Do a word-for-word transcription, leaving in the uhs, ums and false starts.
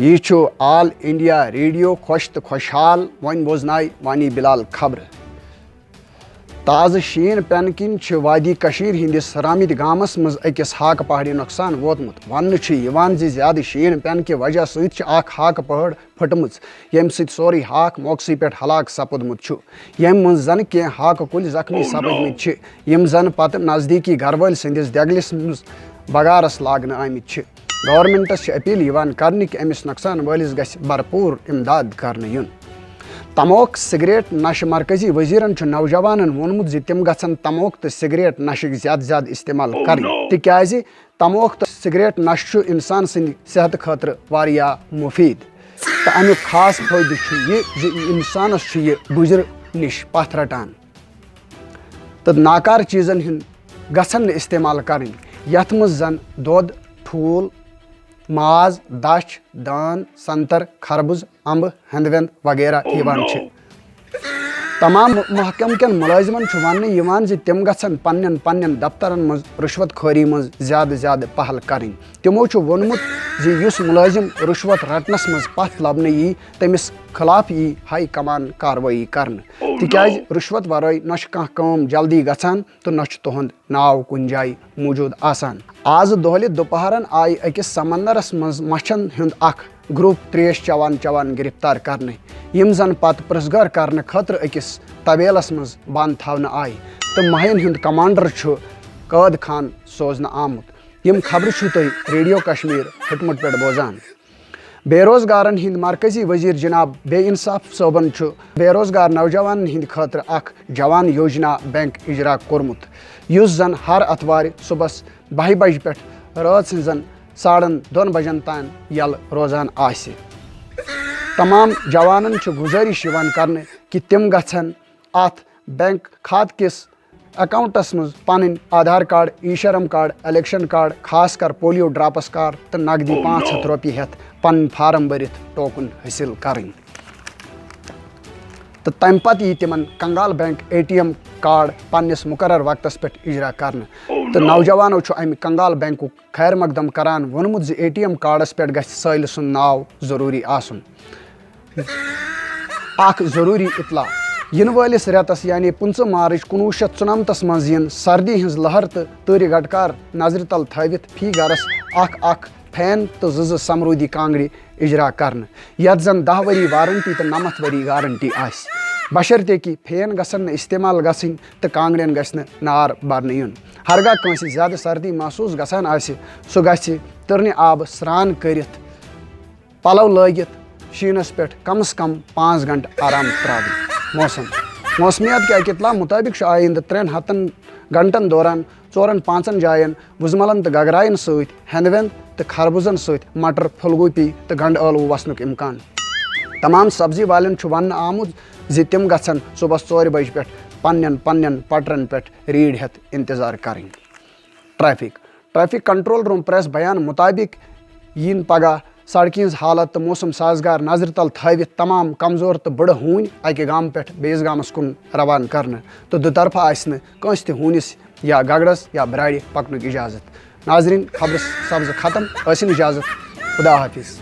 یہِ چھُ آل India radio, خۄش تہٕ خۄشحال۔ وۄنۍ بوزناوِ وانی بلال خبرٕ۔ تازٕ شیٖن پٮ۪نہٕ کِنۍ چھِ وادی کٔشیٖر ہٕنٛدِس رامٕتۍ گامَس منٛز أکِس ہاکہٕ پہاڑِ نۄقصان ووتمُت۔ وننہٕ چھُ یِوان زِ زیادٕ شیٖن پٮ۪نہٕ کہِ وجہ سۭتۍ چھِ اکھ ہاکہٕ پہاڑ پھٔٹمٕژ، ییٚمہِ سۭتۍ سورُے ہاکھ موقعسٕے پٮ۪ٹھ ہلاک سپُدمُت چھُ، ییٚمہِ منٛز زَن کینٛہہ ہاکہٕ کُلۍ زخمی سپٕدمٕتۍ چھِ، یِم زَن پتہٕ نزدیٖکی گھرٕ وٲلۍ سٕنٛدِس دیگلِس منٛز بغارس لاگنہٕ آمٕتۍ چھِ۔ گورنمنٹس چھِ اپیل یِوان کرنہٕ کہِ أمِس نۄقصان وٲلِس گژھِ بھرپوٗر امداد کرنہٕ یُن۔ تموک سگریٹ نشہٕ۔ مرکزی وزیرن چھُ نوجوانن ووٚنمُت زِ تِم گژھن تموک تہٕ سگریٹ نشٕک زیادٕ زیادٕ استعمال کرٕنۍ، تِکیازِ تموک تہٕ سگریٹ نشہٕ چھُ انسان سٕنٛدِ صحتہٕ خٲطرٕ واریاہ مفید۔ تہٕ امیُک خاص فٲیدٕ چھُ یہِ زِ انسانس چھُ یہِ بُجرٕ نِش پتھ رٹان۔ تہٕ ناکارٕ چیٖزن ہُنٛد گژھن نہٕ استعمال کرٕنۍ، یتھ منٛز زن دۄد، ٹھوٗل، ماز، دَچھ، دان، سنتر، خربٕز، امبہٕ، ہٮ۪نٛد وٮ۪نٛد وغیرہ یِوان چھِ۔ تمام محکمہٕ کٮ۪ن مُلٲزِمن چھُ وننہٕ یِوان زِ تِم گژھن پننٮ۪ن پننٮ۪ن دفترن منٛز رُشوت خٲری منٛز زیادٕ زیادٕ پہل کرٕنۍ۔ تِمو چھُ ووٚنمُت زِ یُس مُلٲزِم رُشوت رٹنس منٛز پتھ لبنہٕ یی، تٔمِس خلاف یی ہائی کمان کاروٲیی کرنہٕ، تِکیازِ رُشوت ورٲے نہ چھُ کانٛہہ کٲم جلدی گژھان تہٕ نہ چھُ تُہُنٛد ناو کُنہِ جایہِ موجود آسان۔ آز دۄہلہِ دُپہرن آیہِ أکِس سمندرس منٛز مچھن ہُنٛد اکھ گروپ تریش چٮ۪وان چٮ۪وان گرفتار کرنہٕ، یِم زن پتہٕ پرژھ گٲر کرنہٕ خٲطرٕ أکِس طویلس منٛز بند تھاونہٕ آیہِ تہٕ مہین ہُنٛد کمانڈر چھُ قٲد خان سوزنہٕ آمُت۔ یِم خبرٕ چھِو تُہۍ ریڈیو کشمیر ہُٹمُٹ پٮ۪ٹھ بوزان۔ بے روزگارن ہٕنٛدۍ مرکزی وزیر جناب بے انصاف صٲبن چھُ بے روزگار نوجوانن ہٕنٛدِ خٲطرٕ اکھ جوان یوجنا بینک اجرا کوٚرمُت، یُس زن ہر اتھوارِ صُبحس بَہہِ بجہِ پٮ۪ٹھ رٲژ ہٕنٛزن ساڑن دۄن بجن تام یلہٕ روزان آسہِ۔ تمام جوانن چھِ گُزٲرِش یِوان کرنہٕ کہِ تِم گژھن اتھ بینک کھاتہٕ کِس اکاؤنٹس منٛز پنٕنۍ آدھار کارڈ، ای شرم کارڈ، الیکشن کارڈ، خاص کر پولیو ڈراپس کارڈ تہٕ نقدی پانٛژھ ہتھ رۄپیہِ ہٮ۪تھ پنٕنۍ فارم بٔرِتھ ٹوکن حٲصِل کرٕنۍ۔ تہٕ تَمہِ پتہٕ یی تِمن کنگال bank A T M card پننِس مقرر وقتس پٮ۪ٹھ اجرا کرنہٕ۔ تہٕ نوجوانو چھُ امہِ کنگال بینکُک خیر مقدم کران ووٚنمُت زِ اے ٹی ایم کارڈس پٮ۪ٹھ گژھِ سٲیلہٕ سُنٛد ناو ضروٗری آسُن۔ اکھ ضروٗری اطلاع، یِنہٕ وٲلِس رٮ۪تس یعنی پٕنٛژٕہ مارچ کُنوُہ شیٚتھ ژُنَمتس منٛز یِن سردی ہٕنٛز لہر تہٕ تۭرِ گٹکار نظرِ تل تھٲوِتھ فی گرس اکھ اکھ فین تہٕ زٕ زٕ سمرودی کانگرِ اجرا کرنہٕ، یتھ زن دَہ ؤری وارنٹی تہٕ نَمَتھ ؤری گارنٹی آسہِ، بشرطیکہِ فین گژھن نہٕ استعمال گژھٕنۍ تہٕ کانگرٮ۪ن گژھِ نہٕ نار برنہٕ یُن۔ ہرگاہ کٲنٛسہِ زیادٕ سردی محسوس گژھان آسہِ، سُہ گژھِ تٕرنہِ آبہٕ سرٛان کٔرِتھ پلو لٲگِتھ شیٖنس پٮ۪ٹھ کم از کم پانٛژھ گھنٹہٕ آرام ترٛاوٕنۍ۔ موسم۔ موسمیات کہِ اکہِ اطلاع مُطٲبِق چھُ آیندٕ ترٛٮ۪ن ہتن گھنٹن دوران ژورن پانٛژن جاین وُزملن تہٕ گگراین سۭتۍ ہٮ۪نٛد وٮ۪نٛد تہٕ خربوزن سۭتۍ مٹر، پھول گوبی تہٕ گنڈٕ ٲلوٕ وسنُک امکان۔ تمام سبزی والٮ۪ن چھُ وننہٕ آمُت زِ تِم گژھن صُبحس ژورِ بجہِ پٮ۪ٹھ پننٮ۪ن پننٮ۪ن پٹرن پٮ۪ٹھ ریٖڑۍ ہٮ۪تھ انتظار کرٕنۍ۔ Traffic. Traffic control room press بیان مُطٲبِق یِن پگاہ سڑکہِ ہٕنٛز حالت تہٕ موسم سازگار نظرِ تل تھٲوِتھ تمام کمزور تہٕ بٕڑٕ ہوٗنۍ اکہِ گامہٕ پٮ۪ٹھ بیٚیِس گامس کُن روانہٕ کرنہٕ تہٕ دُطرفہٕ آسہِ نہٕ کٲنٛسہِ تہِ ہوٗنِس یا گگرس یا برارِ پکنُک اجازت۔ ناظرین، خبرٕ سبزٕ ختم، ٲسِن اجازت، خدا حافظ۔